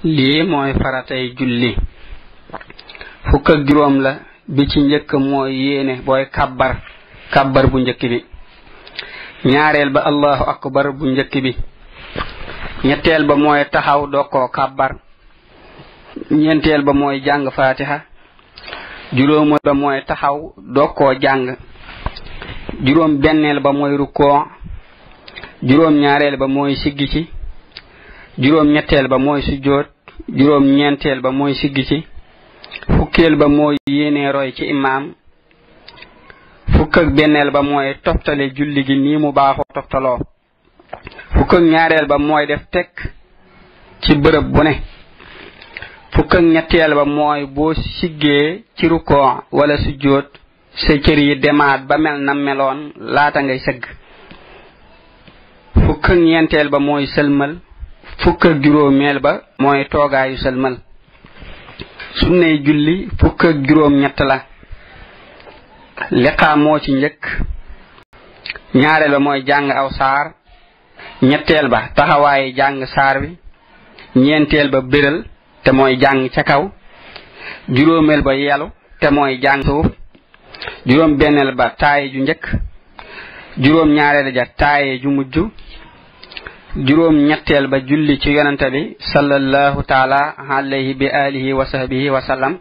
lii mooy faratay julli fukk ak juróom la. bi ci njëkk mooy yéene booy kàbbar bu njëkk bi. ñaareel ba allahu akbar bu njëkk bi. ñetteel ba mooy taxaw dookoo kàbbar. ñeenteel ba mooy jàng fatiha. juróomeel ba mooy taxaw dookoo jàng. juróom benneel ba mooy rukkoo. juróom ñaareel ba mooy siggi ci. juróom ñetteel ba mooy sujjóot. juróom ñeenteel ba mooy siggi ci. fukkeel ba mooy yéene roy ci imaam. fukk ak benneel ba mooy toftale julli gi nii mu baaxoo toftaloo. fukk ak ñaareel ba mooy def tekk ci bërëb bu ne. fukk ak ñetteel ba mooy boo siggee ci rukkoo wala sujjóot sa cër yi demaat ba mel na meloon laata ngay sëgg. fukk ak ñeenteel ba mooy sëlmal. fukk ak juróomeel ba mooy toogaayu sëlmal. sunnay julli fukk ak juróom ñett la. liqaam moo ci njëkk. ñaareel ba mooy jàng aw saar. ñetteel ba taxawaayi jàng saar bi. ñeenteel ba béral te mooy jàng ca kaw. juróomeel ba yelu te mooy jàng suuf. juróom benneel ba taaye ju njëkk. juróom ñaareel ja taaye ju mujj. juróom ñetteel ba julli ci yonante bi sallallahu taala alayhi bi alihi wa sahbihi wa sallam.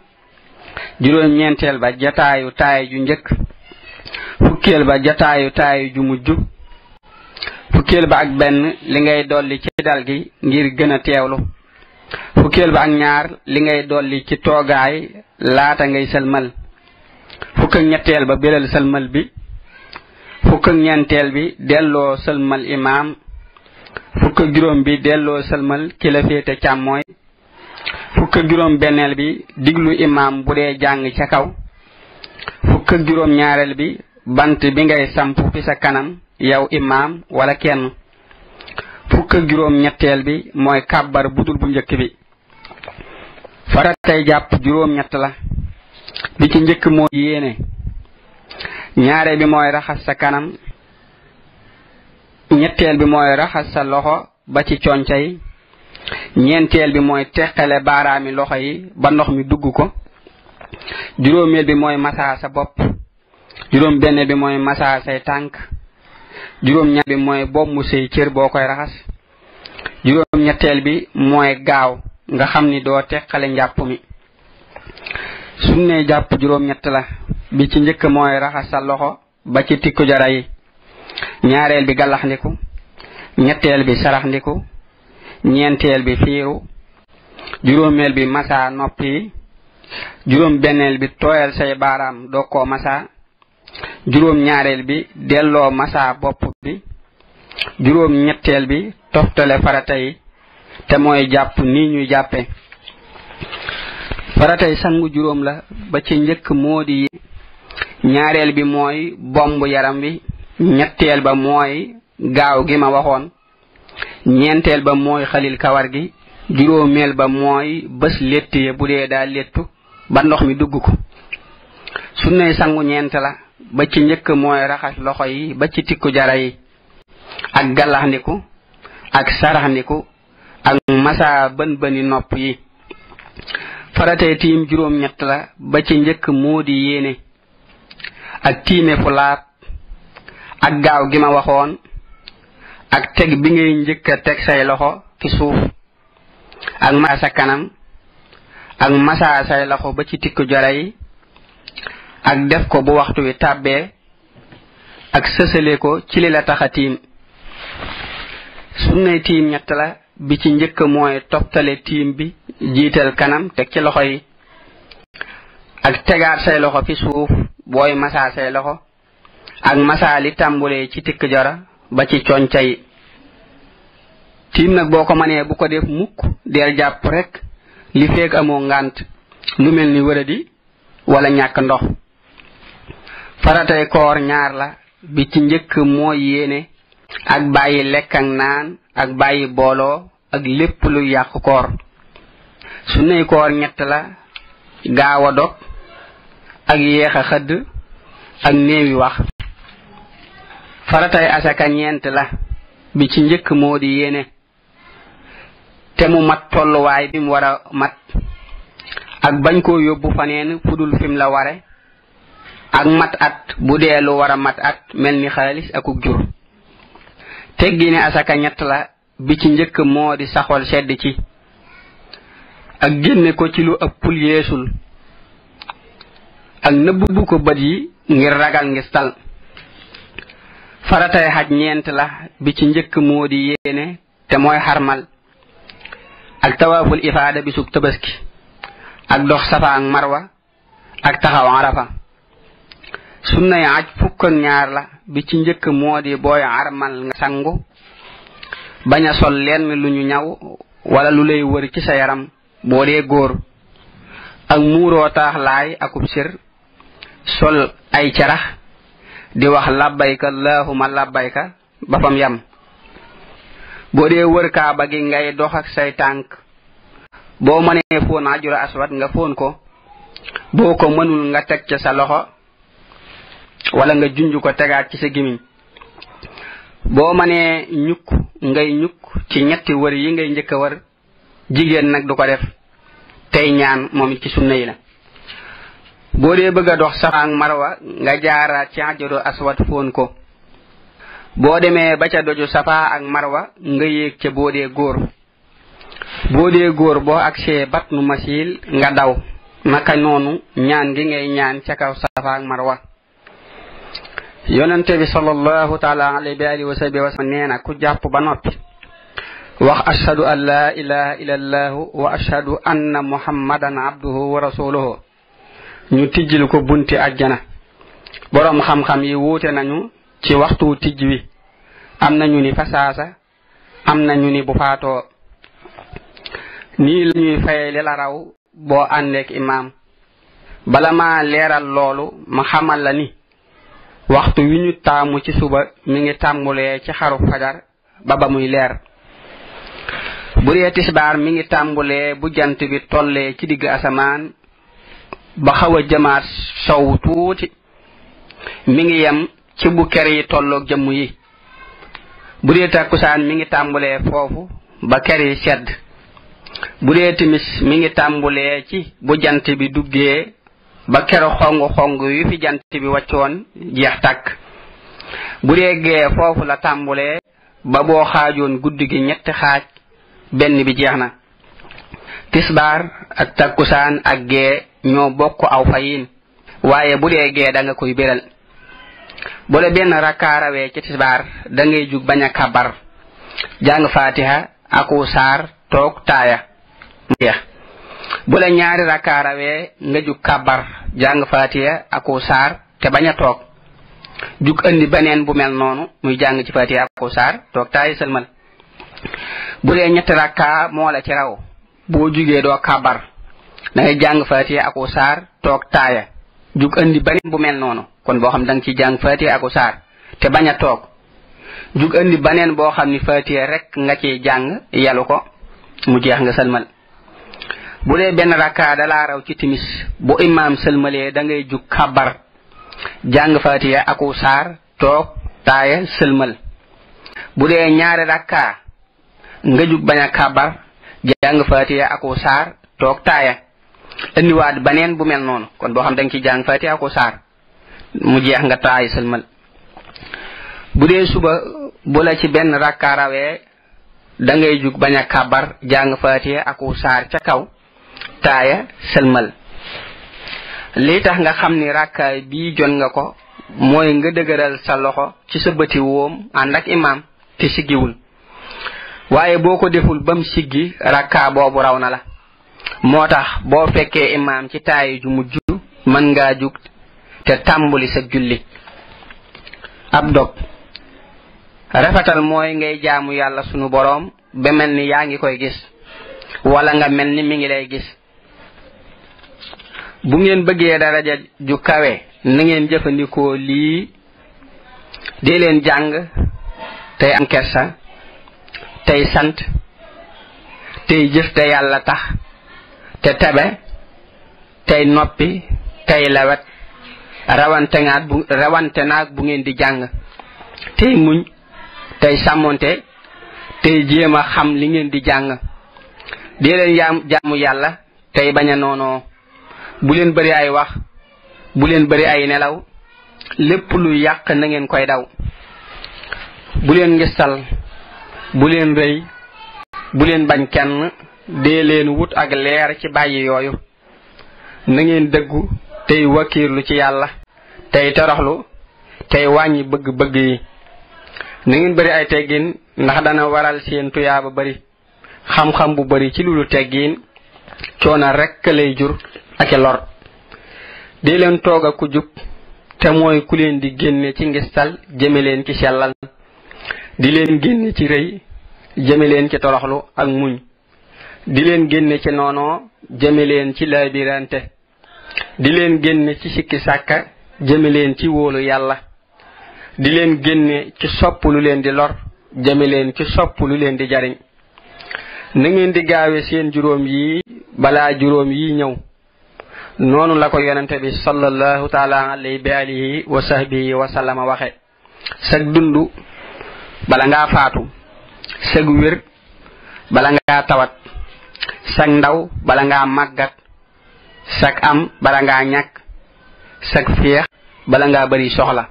juróom ñeenteel ba jataayu taaye ju njëkk. fukkeel ba jataayu taaye ju mujj. fukkeel ba ak benn li ngay dolli ci dal gi ngir gën a teewlu. fukkeel ba ak ñaar li ngay dolli ci toogaay laata ngay sëlmal. fukk ak ñetteel ba béral sëlmal bi. fukk ak ñeenteel bi delloo sëlmal imaam. fukk ak juróom bi delloo sëlmal ci la féete càmmooy. fukk ak juróom benneel bi diglu imaam bu dee jàng ca kaw. fukk ak juróom ñaareel bi bant bi ngay samp fi sa kanam yow imaam wala kenn. fukk ak juróom ñetteel bi mooy kàbbar budul bu njëkk bi. faratay jàpp juróom ñett la. bi ci njëkk mooy yéene. ñaareel bi mooy raxas sa kanam. ñetteel bi mooy raxas sa loxo ba ci conca yi. ñeenteel bi mooy teqale baaraami loxo yi ba ndox mi dugg ko. juróomeel bi mooy masaa sa bopp. juróom benneel bi mooy masaa say tànk. juróom ñaar bi mooy bombu say cër boo koy raxas. juróom ñetteel bi mooy gaaw nga xam ni doo teqale njàpp mi. sunnee jàpp juróom ñett la. bi ci njëkk mooy raxas sa loxo ba ci tikku jara yi. ñaareel bi gallaxndiku. ñetteel bi saraxndiku. ñeenteel bi fiiru. juróomeel bi masa nopp yi. juróom benneel bi tooyal say baaraam doo koo masa. juróom ñaareel bi delloo masa bopp bi. juróom ñetteel bi toftale farata yi te mooy jàpp nii ñuy jàppe. faratay sangu juróom la. ba ci njëkk moo di ñaareel bi mooy bomb yaram wi. ñetteel ba mooy gaaw gi ma waxoon. ñeenteel ba mooy xalil kawar gi. juróomeel ba mooy bés létt ya bu dee daa léttu ba ndox mi dugg ko. sunnay sangu ñeent la. ba ci njëkk mooy raxas loxo yi ba ci tikku jara yi. ak gallaxndiku. ak saraxndiku. ak masa bën bëni nopp yi. faratay tiim juróom ñett la. ba ci njëkk moo di yéene. ak tiime fu laat. ak gaaw gi ma waxoon. ak teg bi ngay njëkk a teg say loxo ci suuf. ak masa sa kanam. ak masa say loxo ba ci tikku jara yi. ak def ko bu waxtu wi tàbbee. ak sësale ko ci li la taxa tiim. sunnay tiim ñett la. bi ci njëkk mooy toftale tiim bi jiital kanam teg ci loxo yi. ak tegaat say loxo fi suuf booy masa say loxo. ak masa li tàmbulee ci tikk jara ba ci conca yi. tiim nag boo ko manee bu ko def mukk del jàpp rek li feeg amoo ngànt lu mel ni wëradi wala ñàkk ndox. faratay koor ñaar la. bi ci njëkk mooy yéene. ak bàyyi lekk ak naan ak bàyyi booloo ak lépp lu yàq koor. sunnay koor ñett la. gaaw a dog ak yéex a xëdd ak néewi wax. faratay asaka ñeent la. bi ci njëkk moo di yéene. te mu mat tolluwaay bi mu war a mat ak bañ koo yóbbu faneen fudul fim la ware ak mat at bu dee lu war a mat at mel ni xaalis akuk jur. teggi ne asaka ñett la bi ci njëkk moo di saxol sedd ci ak génne ko ci lu ëppul yeesul ak nëbbu ko bët yi ngir ragal ngistal. faratay xaj ñeent la bi ci njëkk moo di yéene te mooy xarmal ak tawaaful ifaada bisug tabaski ak dox safa ak marwa ak taxaw arafa. sunnay aj fukk ak ñaar la bi ci njëkk moo di booy armal nga sangu bañ a sol lenn lu ñu ñaw wala lu lay wër ci sa yaram boo dee góor ak muuroo taax laay akub sir sol ay carax di wax labbayka allahumma labbayka ba fam yam. boo dee wër kaaba gi ngay dox ak say tànk boo mënee foon ajura aswad nga foon ko boo ko mënul nga teg ca sa loxo wala nga junj ko tegaat ci sa gimiñ. boo mënee ñukk ngay ñukk ci ñetti wër yi ngay njëkk a wër jigéen nag du ko def tey ñaan moom it ci sunna yi la. boo dee bëgg a dox safa ak marwa nga jaaraat ci ajuru aswad foon ko boo demee ba ca doju safa ak marwa nga yéeg ca boo dee góor. boo dee góor boo agsee batnu masil nga daw naka noonu ñaan gi ngay ñaan ca kaw safa ak marwa. yonente bi sallallahu taala alayhi wa sahbihi wa sallam nee na ku jàpp ba noppi wax ashhadu an la ilaha illa allah wa ashhadu anna muhammadan abduhu wa rasuluhu ñu tijjil ko bunti ajjana. boroom xam-xam yi wuute nañu ci waxtu tijj wi am nañu ni fasaasa am nañu ni bu faatoo. nii la ñuy fayee li la raw boo àndeek imaam. bala ma leeral loolu ma xamal la ni waxtu wi ñu taamu ci suba mi ngi tàmbulee ci xaru fajar ba muy leer. bu dee tisbaar mi ngi tàmbulee bu jant bi tollee ci digg asamaan ba xaw a jëmaat sow tuuti mi ngi yem ci bu ker yi tolloog jëmm yi. bu dee takkusaan mi ngi tàmbulee foofu ba ker yi sedd. bu dee timis mi ngi tàmbulee ci bu jant bi duggee ba kero xong yu fi jant bi waccoon jeex tàkk. bu dee gee foofu la tàmbulee ba boo xaajoon guddi gi ñetti xaaj benn bi jeex na. tisbaar ak takkusaan ak gee ñoo bokk aw fayin waaye bu dee gee da nga koy béral. bu la benn rakkaa rawee ci tisbaar da ngay jug bañ a kabar jàng fatiha aku saar toog taaya jeex. bu la ñaari rakkaa rawee nga jug kabar jàng fatiha aku saar te bañ a toog jug andi beneen bu mel noonu muy jàng ci fatiha aku saar toog taaya sëlmal. bu dee ñetti rakkaa moo la ci raw boo jugee doo kabar da ngay jàng fatiha aku saar toog taaya jug andi beneen bu mel noonu kon boo xam da nga ci jàng fatiha aku saar te bañ a toog jug andi beneen boo xam ni fatiha rek nga ci jàng yalu ko mu jeex nga sëlmal. bu dee benn rakka da laa raw ci timis bu imaam sëlmalee da ngay jug kabar jàng fatiha aku saar toog taaya sëlmal. bu dee ñaari rakka nga jug bañ a kabar jàng fatiha aku saar toog taaya indiwaat beneen bu mel noonu kon boo xam da nga ci jàng fatiha aku saar mu jeex nga taaya sëlmal. bu dee suba bu la ci benn rakka rawee da ngay jug bañ a kabar jàng fatiha aku saar ca kaw taaya sëlmal. li tax nga xam ni rakkaay bii jon nga ko mooy nga dëgëral sa loxo ci sa bëti woom ànd ak imaam te siggiwul. waaye boo ko deful bam siggi rakkaa boobu raw na la. moo tax boo fekkee imaam ci taayi ju mujj mën ngaa jug te tàmbuli sa julli. ab dog rafetal mooy ngay jaamu yàlla sunu boroom ba mel ni yaa ngi koy gis wala nga mel ni mi ngi lay gis. bu ngeen bëggee daraja ju kawe na ngeen jëfandikoo lii dee leen jàng tey am kersa tey sant tey jëf te yàlla tax te tabe tey noppi tey lawet rawante naag bu ngeen di jàng tey muñ tey sàmmonte tey jéem a xam li ngeen di jàng dee leen jaamu yàlla tey bañ a noonoo bu leen bëri ay wax bu leen bëri ay nelaw lépp lu yàq na ngeen koy daw bu leen ngistal bu leen rëy bu leen bañ kenn dee leen wut ak leer ci bàyyi yooyu na ngeen dëggu tey wakiirlu ci yàlla tey toroxlu tey wàññi bëgg-bëgg yi na ngeen bëri ay teggin ndax dana waral seen tuyaaba bëri xam-xam bu bëri ci lulu teggin coona rekk lay jur ak lor dee leen toog ak ku jub te mooy ku leen di génne ci ngistal jëme leen ci sellal di leen génne ci rëy jëme leen ci toroxlu ak muñ di leen génne ci noonoo jëme leen ci laabirante di leen génne ci sikki sàkka jëme leen ci wóolu yàlla di leen génne ci sopp lu leen di lor jëme leen ci sopp lu leen di jariñ na ngeen di gaawe seen juróom yi balaa juróom yi ñëw noonu la ko yonente bi sallallahu taala alayhi bi alihi wa sahbihi wa sallama waxe sag dundu bala ngaa faatu sag wér bala ngaa tawat sag ndaw bala ngaa màggat sag am bala ngaa ñàkk sag féex bala ngaa bari soxla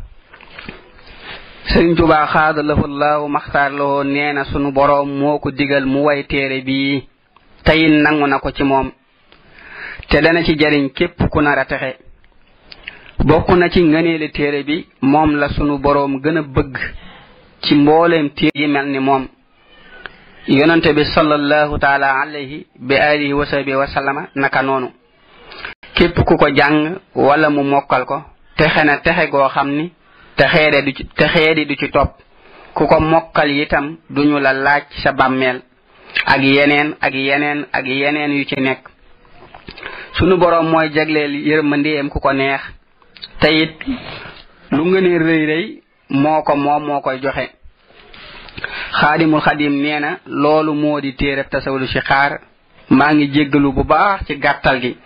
Sëriñ Tuubaa xaadalahu allahu maxtaar loo nee na sunu boroom moo ko digal mu way téere bii tey nangu na ko ci moom te dana ci jariñ képp ku nar a texe bokk na ci ngëneeli téere bi moom la sunu boroom gën a bëgg ci mbooleem téere yi mel ni moom yonente bi sallallahu taala alayhi bi alihi wa sahbihi wa sallama naka noonu képp ku ko jàng wala mu mokkal ko texe na texe goo xam ni texeedi du ci topp ku ko mokkal itam duñu la laaj sa bàmmeel ak yeneen yu ci nekk sunu boroom mooy jagleel yërmandeem ku ko neex te it lu ngëneel rëy rëy moo koy joxe xaadimul xadim nee na loolu moo di téereb tasawudu ci xaar maa ngi jéggalu bu baax ci gàttal gi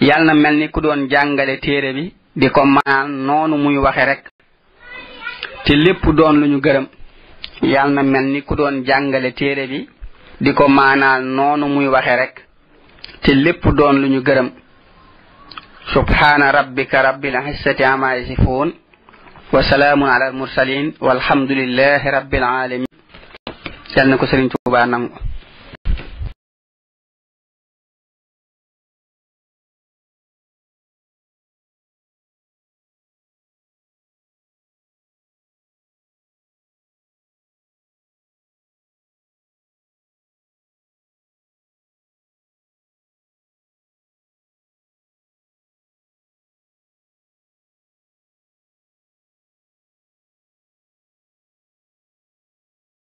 yàlla na mel ni ku doon jàngale téere bi di ko maanal noonu muy waxe rek te lépp doon lu ñu gërëm yàlla na mel ni ku doon jàngale téere bi di ko maanal noonu muy waxe rek te lépp doon lu ñu gërëm subhaana rabbika rabbil izzati amma yasifuun wa salaamun ala al mursalin walhamdulillahi rabbil alamin yal na ko Sëriñ Tuubaa nangu